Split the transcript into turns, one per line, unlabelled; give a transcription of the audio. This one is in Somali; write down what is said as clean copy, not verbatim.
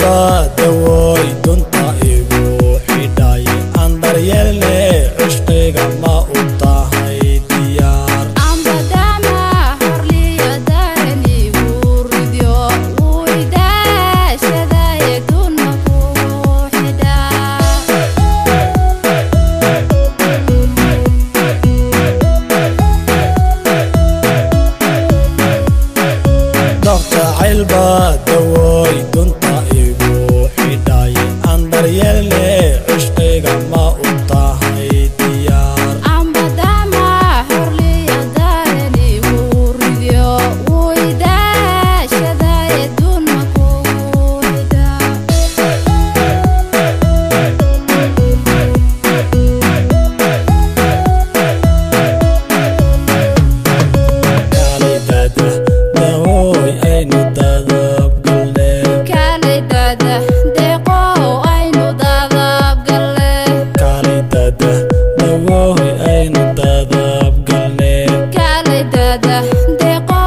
Jacaylbaa dawooy dunta igu xidhay, aan daryeelne cishqiga, ma u tahay diyaar?
Ambadama horliya daranigu ridyo wuydaashadaye dunma kugu xidhaa.
Doq jacaylbaa dawooy dunta igu xidhay, aan daryeelne cishqiga, ma u tahay diyaar?
Ambadama horliya daranigu ridyo wuydaashadaye dunma kugu xidhaa.
Kaalay daada dawooy aynu dadabgalne.
Kaalay daada deeqow aynu dadabgalle.
Kaalay daada dawooy aynu dadabgalne.
Kaalay daada deeqow.